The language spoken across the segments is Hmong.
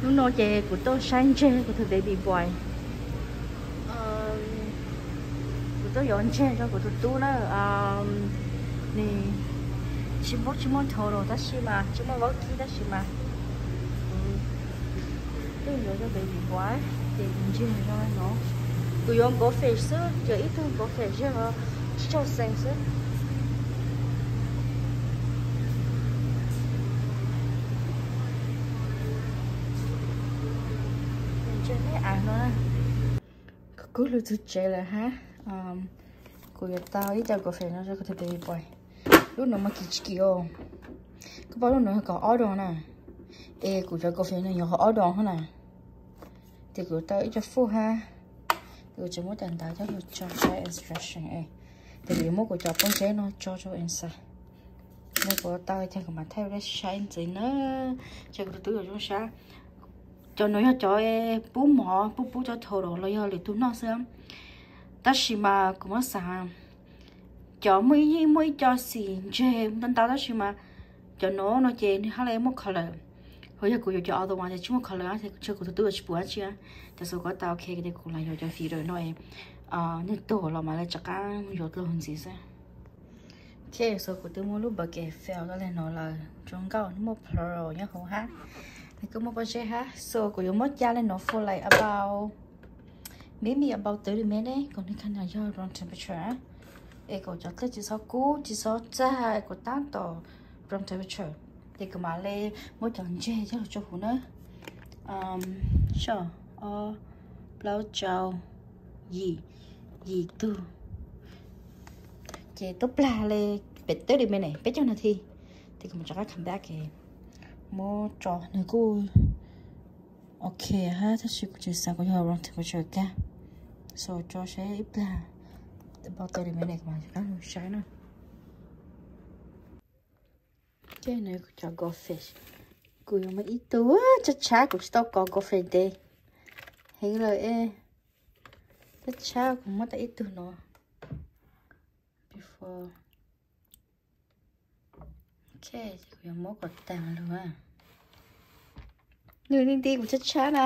Hnub no ces kuv tuaj saib ntseg kuv tus baby boy. Kuv tuaj yuav ntseg rau kuv tus tub na. Nws tsis muaj, tsis muaj total tab sis mas tsis muaj vaub kib tab sis mas kuv tuaj yuav rau baby boy ces kuv ntseg rau no. Kuv yuav goldfish xwb, yuav ib tug goldfish zog tsib caug xees xwb. Kuv kub lug txug tsev lawm hab. Kuv yuav tau ib co goldfish no rau kuv tus baby boy. Lub no mas kim tsis kim os. Koj paub lub no yog kaum ob doos na. Es kuv cov goldfish no yog kaum ob doos hab na. Ces kuv tau ib co foob hab. Kuv tseem muab cov ntawv coj lug tso saib instruction es. Ces kuv yuav muab kuv cov pob zeb no tso rau inside. Nws kuv tau ces kuv mam thaij rau peb saib ntxiv na. Ces kuv tus tub yuav zoo sab. Cov no yog cov pub mov, pub pub cov total los yog lwm tug noj xwb. Tab sis mas kuv muab xav, cov muaj ib, muaj ib co xim ntseg ntau ntau tab sis mas cov no no ces nws hab le muaj color. Ho yog kuv yuav cov other one ces tsis muaj color, ces kuv tus tub yuav tsis pum dab tsi. Ces xav kuv tau ok ces kuv lam yuav cov feeder no es nws tuag los mam li rov qab yuav dlua ntxiv xwb. Ok, so kuv twb muab lub bucket fill rau le no lawm, zoo nkauj, muaj plural nyob hauv hab. Nws kuj muaj pob zeb hab, so kuv yuav muab ca le no for like about, maybe about thirty minutes, kom nws kind of yog room temperature. Es kom cov dlej tsis txhob kub, tsis txhob txag, kom tab tom room temperature. Ces kuv mam li muab cov ntseg coj lug rau huv na. Seb, ob, plaub, rau, yim, yim tug. Ces tuab plag le peb, thirty minutes, peb caug nas this. Ces kuv mam rov qab come back es muab tso, nws kuj ok hab tab sis kuv tseem xav kom yog room temperature kag. So tso seb ib plag, about thirty minutes kuv mam rov qab lug saib na. Ces nws cov goldfish, kuv yuav muab ib tug, tshab tshab kuv tsis tau kov goldfish de heev lawm es, tshab tshab kuv muab tau ib tug no before. Ok, kuv yuav muab kom tag lug. Nws nti nti kuv tshab tshab na.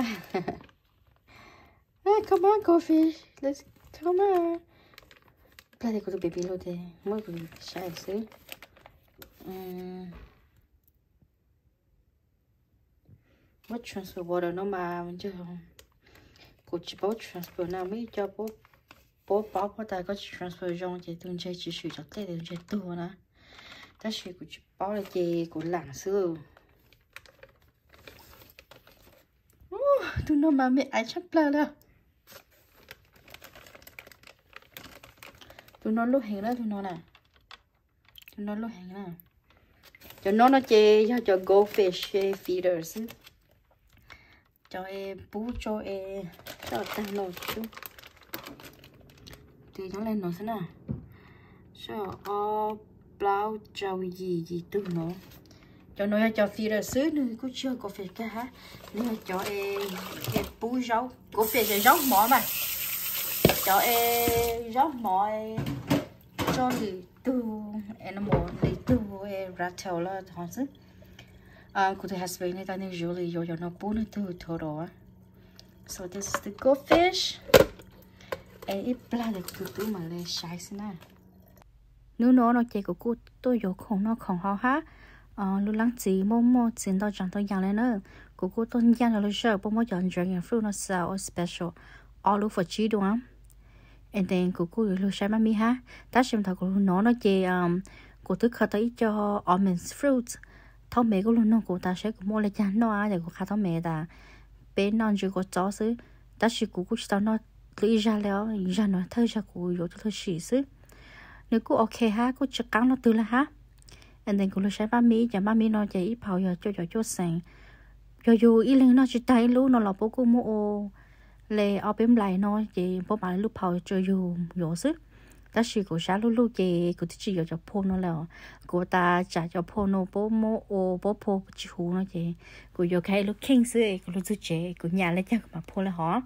Come on, goldfish, let's come on. Plag tias kuv tus baby lug ces muab kuv saib xwb. Muab transfer water no mas ntseg, kuv tsis paub transfer na, muaj ib co paub paub paub tas koj tsis transfer zoo ces tus ntseg tsis swm cov dlej tus ntseg tuag na. Tab sis kuv tsis paub li ces kuv lam xwb. Tus no mas me aiv tshaj plaws li. Tus no loj heev na, tus no na. Tus no loj heev na. Cov no no ces yog cov goldfish feeder xwb. Cov pub rau es, tag no xwb. Tus nyob le no xwb na. Seb, ob, plaub, rau, yim, yim tug no. Cov no yog cov feeder xwb, nws kuj tsis yog goldfish kag hab. Nws yog cov es pub zaub, goldfish es zaub mov mas. Cov es zaub mov es tso lwm tug animal, lwm tug es reptile los hov xwb. Kuv tus husband nws tas nws usually yuav cov no pub nws tug turtle. So this is the goldfish. Es ib plag ces kuv tus tub mam li saib xwb na. Hnub no no ces kuv kuj tuaj yuav khoom noj khoom haus hab. Lub leej txiv muaj muaj txiv ntau tsav ntau yam li na. Kuv kuj tuaj ncaaj rau lub sij hawm puab muab cov dragon fruit no xaws ua special ob lub for tsib dua. And then kuv kuj yuav lug saib maj mib hab. Tab sis thaum kuv lug no no ces kuv twb khaws tau ib co almond fruit. Thaub Mev kuj lug noog kuv tas saib kuv muaj ua le caag noj, ces kuv qha Thaub Mev tas peb noj ntsw kua txob xwb. Tab sis kuv kuj tsis tau noj dlua ib zag le os, zag no thawj zag kuv yuav tuaj lug sim xwb. Nws kuj ok hab, kuj tsis qaab luaj twg le hab. And then kuv lug saib maj mib, cov maj mib no ces ib phaus yog cuaj caum cuaj xees. Yog yug ib leeg noj tsis taag ib lub no los puab kuj muab ua le ob peb nplais no ces puab mam li lub phaus rua yug yuav xwb. Tab sis kuv sab luj luj ces kuv twb tsis yuav cov phoo no lawm. Kuv tas tsam cov phoo no puab muab ua puab phoo tsis huv no ces kuv yuav kag ib lub kheej xwb es kuv lug txug tsev kuv nyam le caag kuv mam phoo le hov.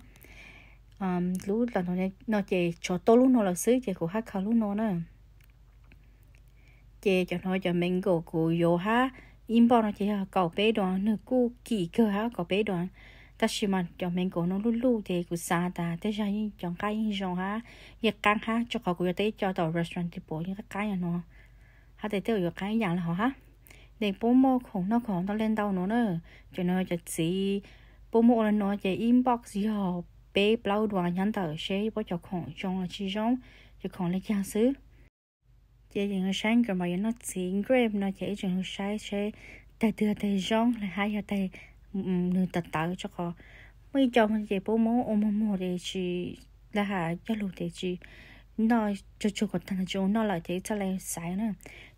Lub los no ces tshuav tau lub no lawm xwb ces kuv hab khaws lub no na. Ces cov no cov mango kuv yuav hab, Inbox no ces yog kaum peb duas, nws kuj kim kawg hab kaum peb duas, tab sis mas cov mango no luj luj ces kuv xav tas tej zag yeej cov nqaij yeej zoo hab yeej qaab hab, rua qhov kuv yuav tau ib co tau restaurant table yeej qaab qaab yog no, hab tes tej yuav qaab ib yaam le hov hab. Tes puab muaj khoom noj khoom ntau le ntau nuav na. Cov nuav cov txiv puab muab ua le nuav ces inbox yog peb plaub duas nyob ntawm seb puab cov khoom zoo los tsi zoo, cov khoom le caag xwb. Ces yeej saib nkawd mas yuav noj txiv grape no ces ib tseem saib seb tag twg tag zoo le hab yog tag nws tawv tawv, rua qhov muaj ib co ces puab muab ua muag muag ces tsis, le has coj lug ces tsis noj, tsuag tsuag kom tag tsis ua noj lawm ces txhaj le xaiv na.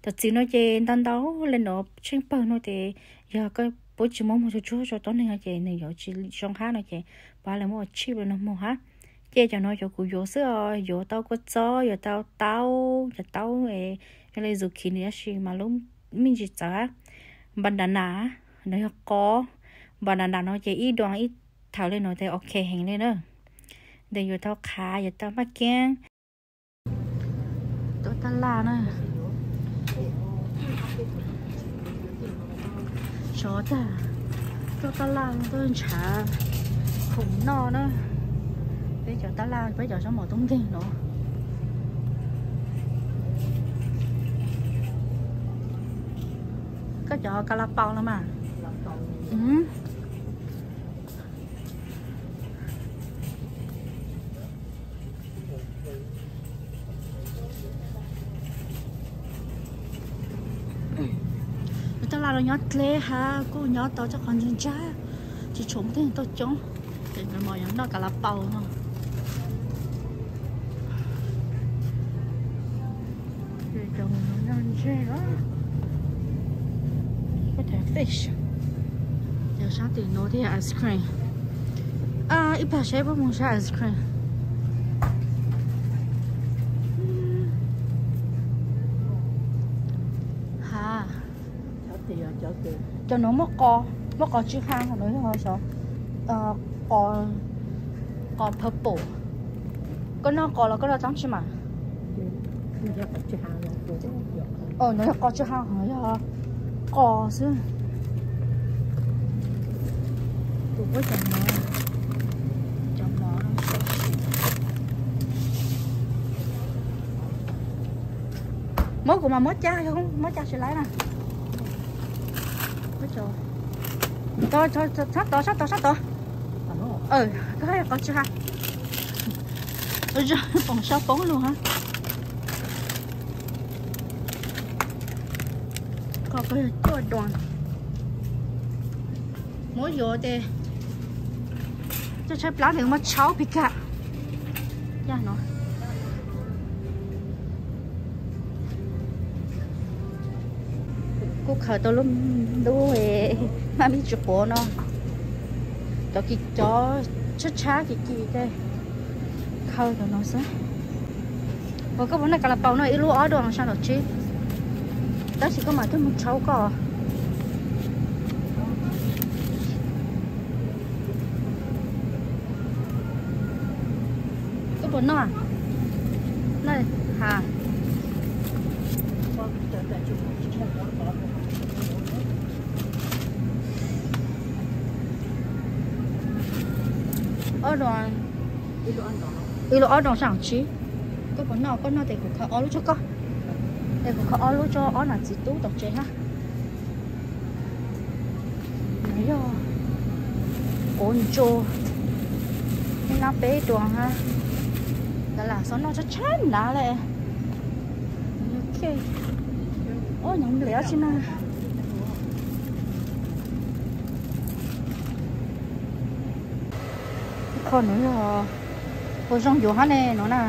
Cov txiv no ces ntau ntau le nuav tsheej pawg no ces yog puab tsis muab muag tsuag tsuag rua tuab neeg no ces nws yuav tsis zoo hab no ces puab le muab ua cheap le nuav muag hab. Ces cov nuav cov kuv yuav xwb os, yuav tau kua txob, yuav tau taub, cov taub zoo le zucchini tab sis mas lub me ntsis txawv hab. Banana, nuav yog qos. Banana no ces ib duas ib thawv le nuav tes ok heev le na. Tes yuav tau qhav, yuav tau maj kiab. Tuaj taj laj na. Xyov tag, tuaj taj laj tuaj nrhav khoom noj na. Peb cov taj laj, peb cov sab mom tub nkeeg no. Koj cov ka la paus los mas. Lawv taj laj los nyob dleb hab kuj nyob tau txoj qhov ntsag ntsag, tsis tshua muaj tej neeg tuaj coob. Ces nkawd mas yuav noj ka la paus no. Ces cov noj ntseg, fish. Ces sab tim nuav thiab ice cream. Ib plag seb puab mus sab ice cream. Ha, cov nuav muaj qos, muaj qos tsw ha, nuav yog xyov qos, qos purple. Koj noj qos los koj noj txaab tsi mas? Nuav yog qos tsw ha, ho yog qos xwb. Tus puab cov mov, cov mov no. Muab kuv mas muab caj, muab caj tsis laib na. Sab tod, sab tod, sab tod. Koj qos tsw ha. Poom sab poob lug hab. Koj cuaj duas. Muab yuav tes, coj tshaib plab tes muab tshaub pis kam. Yaj no. Kuj khaws tau lub, lub maj mib tsis quav no. Cov kis cov tshab tshab kis kis tes khaws cov no xwb. Uas koj puas noj ka la paus no ib lub ob duas sab tom tsib, tab sis koj mam coj mus tshaub koj. Koj puas noj? Noj ha. Ob duas, ib lub ob duas sab tom tsib. Koj puas noj? Koj noj tes kuv khaws ob lub tso koj. Tes kuv khaws ob lub tso ob nam txiv tub tom tsev hab. Nws yog quav ntsuag, ib nab peb duas hab. Kav lam xov noj tshab tshab nav le. Ob nyuag nplias tsi na. Qhov nuav yog ua zoo yuav hab ne nuav na.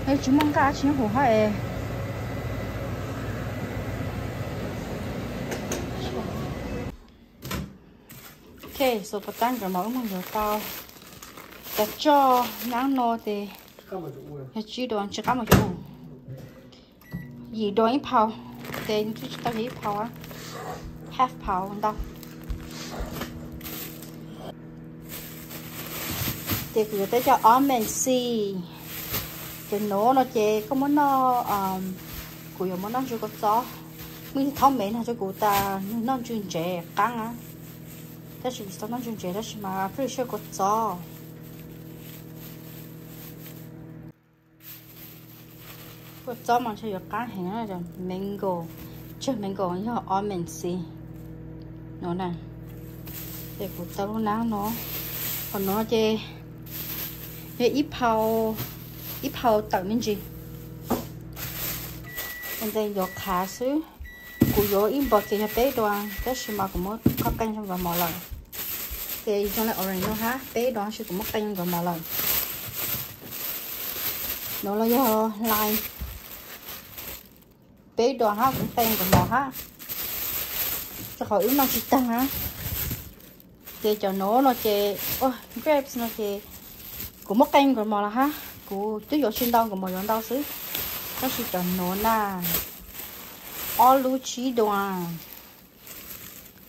Tsis muaj nqaj tsi nyob huv hab es. Ok, so pos tab nkawd mas wb muab yuav tau cov tsoj nab no tes yog tsib duas tsis qab mus cov u. Yim duas ib phau, tes twb tsis tau yog ib phau, half phau ntau. Ces kuv yuav tau cov almond seed, ces nuav no ces koj muab noj, kuv yuav muab noj ntsuag kua txob. Muaj ib tug thaub me no rau kuv tas nws noj ntsw ntsev qaab na, tab sis kuv tsis tau noj ntsw ntsev tab sis mas pretty sure kua txob, kua txob mas ntshe yuav qaab heev, mango, tsawg mango yog almond seed no na. Ces kuv tau lub nab no, qhov no ces yog ib phau, ib phau tawm me ntsis, ntee yuav qhav xwb. Kuv yuav ib npua kev yog peb dua tab sis mas kuv muab qhov qee zoo nkauj mos lawm. Ces zoo li orange no hab peb dua tab sis kuv muab qee zoo nkauj mos lawm. No los yog lime, peb dua hab kuv qee nkauj mos hab, rau qhov wb noj tsis taag hab. Ces cov nuav no ces, grapes no ces kuv muab qee nkauj mos los hab, kuv twb yuav tsis ntau, nkauj mos yuav ntau xwb. Tab sis cov nuav na, ob lub tsib dua,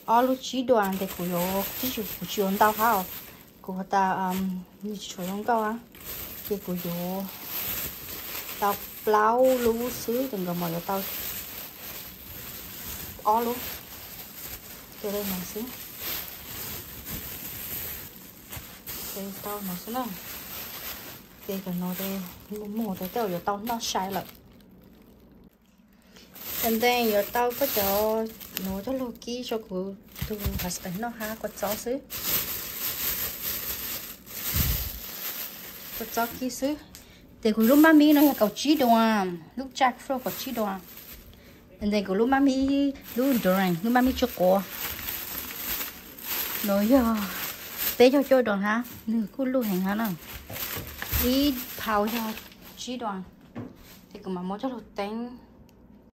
ob lub tsib dua tes kuv yuav, kuv tsis yuav ntau hab os. Kuv has tas nws tsis tshua zoo nkauj hab, ces kuv yuav tau plaub lub xwb, ces nkauj mos yuav tau ob lub. Ces li no xwb, ces tau no xwb na. Ces cov nuav muag muag tes tej zaum yuav tau noj sai lawm. Tes ntee yuav tau koj cov nuav coj lug kib rau kuv tug husband noj hab kua txob xwb, kua txob kib xwb. Tes kuv lub mab mib no yog kaum tsib dua, lub jackfruit kaum tsib dua. Tes kuv lub mab mib, lub durian, lub mab mib tsw quav no yog peb caug cuaj dua hab, nws kuj luj heev hab na. Ib phau yog tsib dua, ces kuv mam muab coj lug teeb